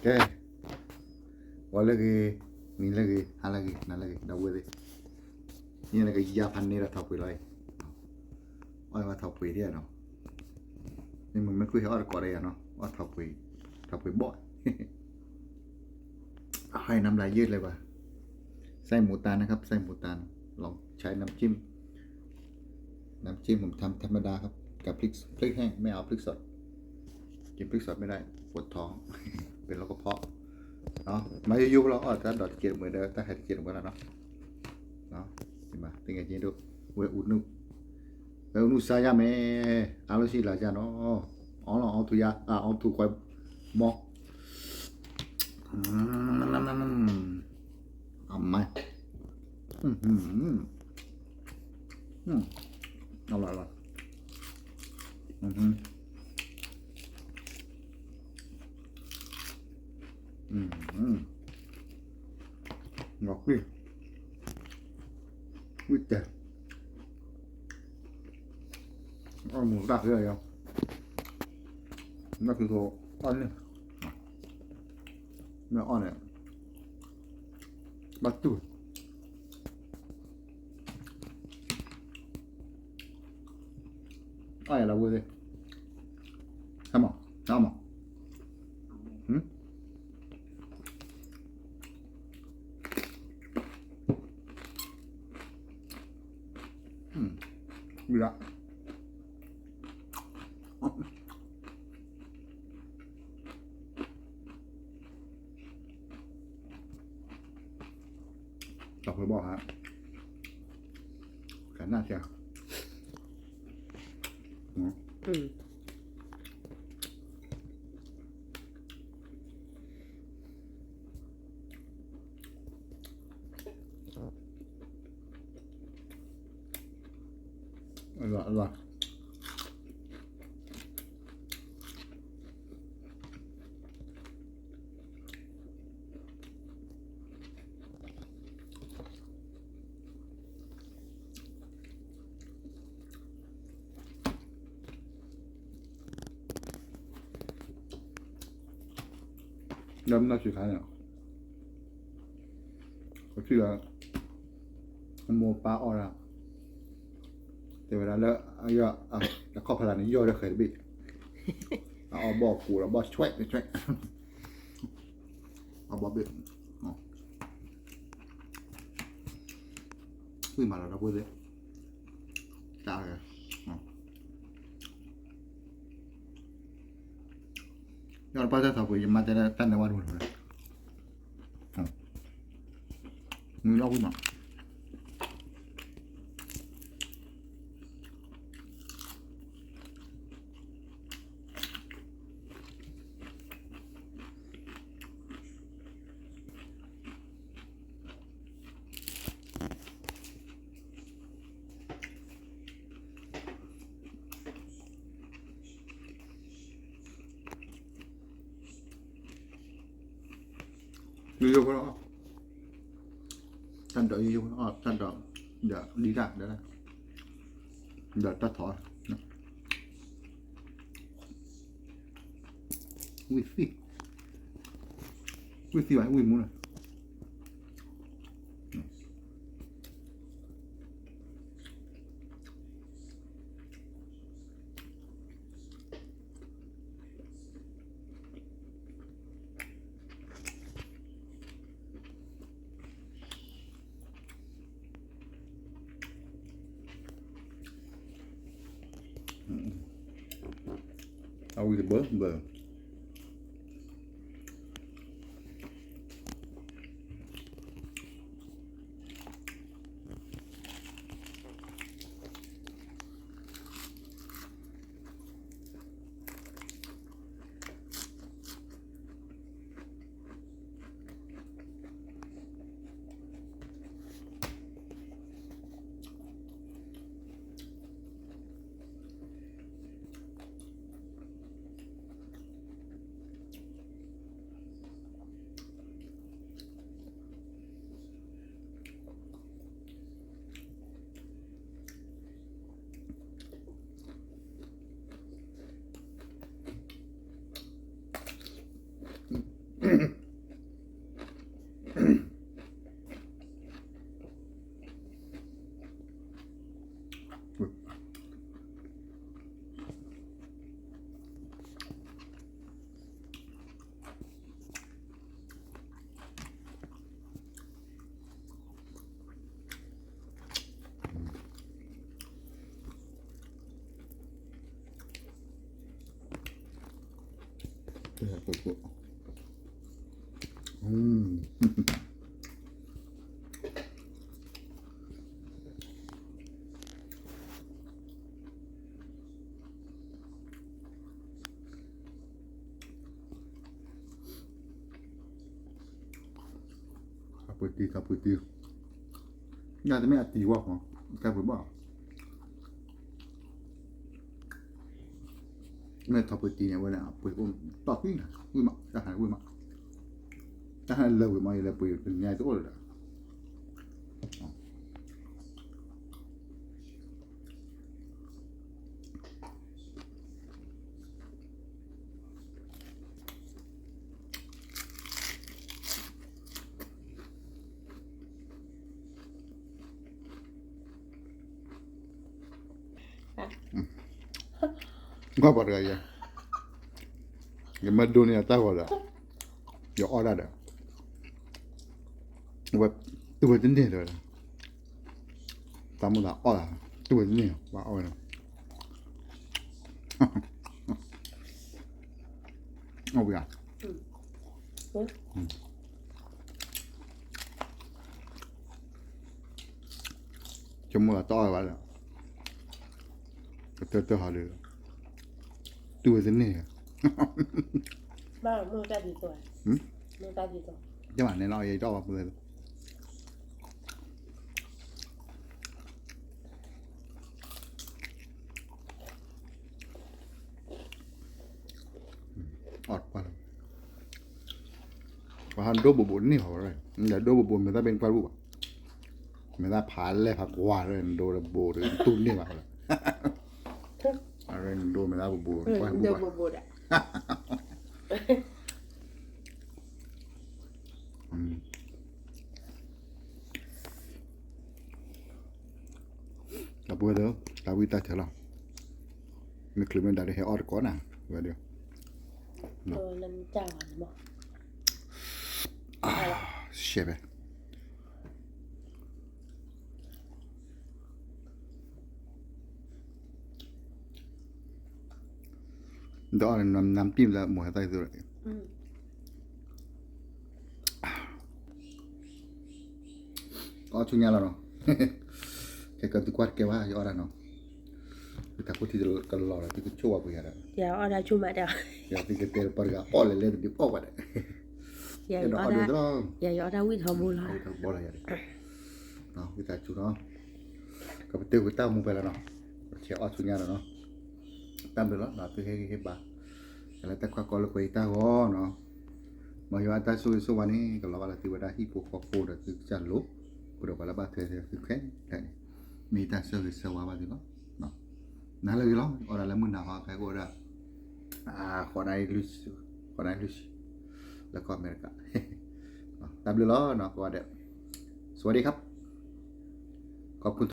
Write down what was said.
ကဲ, ဂီၤလၢအဂ့ၤ, နံၤလၢအဂ့ၤ, ဟါလၢအဂ့ၤ, နၤလၢအဂ့ၤ, ဒီပုၢ်ဝဲၢ်သ့ၣ်, ယန့ၣ်ကယၤဖးန့ၢ်ဒီးထီၣ်ပှ့ၤလီၤအံၤ, အီၣ်ဝဲထီၣ်ပှ့ၤဒ်နီၤ, မ့မ့ၢ်မ့ၢ်ကွံာ်ဟဲအီၣ်တကိးဒီးယၤနီၤ, အီၣ်ထီၣ်ပှ့ၤ, ထီၣ်ပှ့ၤဘီၣ်, ဟဲနၤဘျးယဲၢ်လဲၤဘၣ်, ไส้หมูตันนะครับ ไส้หมูตัน ลองใช้น้ำจิ้ม น้ำจิ้มผมทำธรรมดาครับ กับพริก พริกแห้ง ไม่เอาพริกสด กินพริกสดไม่ได้ ปวดท้อง เป็นโรคกระเพาะ เนาะ မၤယိယိလီၤ အီၣ်တၢ်ဒီးတက့ၢ်မ့ၢ်ဒီး တၢ်ဟဲတက့ၢ်မ့ၢ်လီၤနီၤ သ့ၣ်ညါဒိၣ် ဝဲအူနုၣ် ဝဲအူနုၣ်စါယါမဲာ် အါလီၢ်ဆံလၢယါနီၤ အီလီၤ အီထူယါ အီထူကွဲမီ အမါ အလီၤလီၤ လီၤကွံာ် ကွံာ်တဲာ် အီၣ်မူတၢ်ဃဲယၤ နၢ်ခံသိအီၣ်န့ၣ် မ့ၢ်အီၣ်န့ၣ် ဘၣ်တူၢ် အီၣ်ယၤလီၤဝဲသ့ၣ် ဟဲမး ဟဲမး ဝံၤလီၤ တၢ်ဖိဘီၣ်ဟါ ကနၣ်စၢ် အလီၢ် အလီၢ် လၢမုၢ်နံၤဆံးခါန့ၣ် ပထံၣ်လၢ အမိၢ်ပၢ်အီၣ်ဒၣ် တဲဝဲဒၣ်လၢ အခီၣ်ဖလၢ်န့ၣ် ယီၢ်ဒီးဃဲၤတဘ့ၣ် အီၣ်ဘီၣ်ကိးဒီးဘီၣ်ဆွဲးဆွဲး အီၣ်ဘီၣ်ဘ့ၣ် ဝံၣ်မးလီၤဒီပုၢ်ဝဲၢ်သ့ၣ် တၢ်ဂ့ၤ ယီၢ်တပၢ်တၢ်သးပှ့ၤ ယမါတဲတၢ်န့ၣ်ဝဲဒိၣ်န့ၣ် မုၢ်လီၤဝံၣ်မး ယိယိဖိလီၤ တၢ်ဒိးယိယိဖိလီၤ တၢ်ဒိး ဒီးဒံတၢ် ဒီးတၢ်ထီၣ် ဝံၣ်သံ ဝံၣ်သံဘၣ် ဝံၣ်မူန့ၣ် အဝံၣ်တဘၢဘၢ အ อืม ထီၣ်ပှ့ၤတံၢ် ထီၣ်ပှ့ၤတံၢ်, ညၣ်တမ့ၢ်အတံၢ်ဝဲ, ကဲပှ့ၤဘၣ်, မ့ၢ်ထီၣ်ပှ့ၤတံၢ်န့ၣ် အဝဲန့ၣ် အပှ့ၤအိၣ်တီၢ်သံနၤ ဝံၣ်မး, တၢ်ဟးဝံၣ်မး, တၢ်ဟးလၢဝံၣ်မး ယလဲၤပှ့ၤတနံၤတအိၣ်လၢၤဒီး ကွၢ်ပှၤတဂၤယဲ, ယမ့ၢ်ဒိန့ၢ်အတၢ်ဂီၤဒီး ယအီၣ်ဒၣ်ဒီး ဝဲ တူၢ်ဝဲတန့ၢ်တဲဝဲဒၣ်, တၢ်မိၣ်သးအီၣ်သး, တူၢ်ဝဲတန့ၢ် ပှၤအီၣ်ဝဲန့ၣ်, အီၣ်ဝဲဧါ, ဆိကမိၣ်သးတအီၣ်ဝဲဘၣ်ဒီး ကတၢၢ်တၢၢ်ဟီဒီး တူၢ်ဝဲတန့ၢ်, မ့ၢ်တၢ်ဒ်သိး, မ့ၢ်တၢ်ဒ်သိး, ယမၤန့ၣ်လီၤ ယတအီၣ်ဘၣ်ပှဲၤ အီၣ်ကွၢ်လီၤ, ပှၤဟးဒိဘိးဘိးန့ၢ်ဘၣ်ဝဲ, ဒိဘိးဘိးမ့ၢ်သးပ့ၤကွၢ်ဘူၣ်ဘၣ်, မ့ၢ်သးဖးလဲၢ်ဖးကွၢ်လၢနဒိတဘိးဒီး နတူၢ်န့ၢ်ဘၣ်ဝဲလီၤ, အရ့နဒိမ့ၢ်သးဘိးဘိး ကွၢ်ဘူၣ်ဘၣ် အပဝဲၢ်သ့ၣ် တၢ်ဝံၣ်တၢ်ဆၢလီၤ, မ့ၢ်ချုးမ့ၢ်ဒၣ်ဒီးဟဲအီၣ်တကိးနၤ, ဝဲဒၣ်, ရှဲဖဲ ဒီးအီၣ်နမ်ပံၣ်လၢ မိၢ်ဟဲသၣ်သုလီၤ, ကအီၣ်ဆူညါလီၤနီၤ, ခဲကသုကွၢ်တကဲဘၣ် ယအီၣ်ဒၣ်နီၤ, သုတၢ်ခိၣ်ထံတလီၤဒီး သုကဆိၣ်ဝဲပှဲၤယၤဒီး, ယအီၣ်ဒၣ်ဆိမးဒီး, သုကတဲပှၤတဂၤအီၣ်လဲၤလဲၤတဒုးအီၣ်ဘၣ်ဒီး, ယအီၣ်ဒၣ်ဝံၣ်ထီဘိလီၤ, ယၤ, ဝံသးစူၤနီၤ, ကပတုာ်ကတၢ်မူဖဲလီၤနီၤ, ပဆဲးအီၣ်ဆူညါဒီးနီၤ, တၢ်ဘျုးလီၤနီၤ သုဟ့ၣ်ဂံၢ်ဟ့ၣ်ဘါ, လၢတၢ်ခွါကီလၢပှဲၤအံၤတၢ်ဂီၤနီၤ, မ်ယွၤအတၢ်ဆိၣ်ဂ့ၤဆိၣ်ဝါန့ၣ် ကလီၤဘၣ်လၢသုဝဲဒၣ်ဟံၣ်ဖိဃီဖိဒီးသုကစၢ်လိၤ, ပဒီးပှၤလၢဘၣ်ထွဲသုခဲလၢာ်န့ၣ်, မ့ၢ်တၢ်ဆၢဂ့ၤဆၢဝါဘၣ်သုလီၤ, နၤလၢဂ့ၤလီၤ အီၣ်ဒၣ်လၢမုၢ်နၤဟီ ခဲကအိၣ်ဒၣ်, ဃိးနၣ်ရံၣ်လွံၢ်ဆံ, ဃိးနၣ်ရံၣ်လွံၢ်ဆံ, လၢကီၢ်အမဲရကၤ, တၢ်ဘျုးလီၤနီၤ ကိးဂၤဒဲး, สวัสดีครับ, ขอบคุณ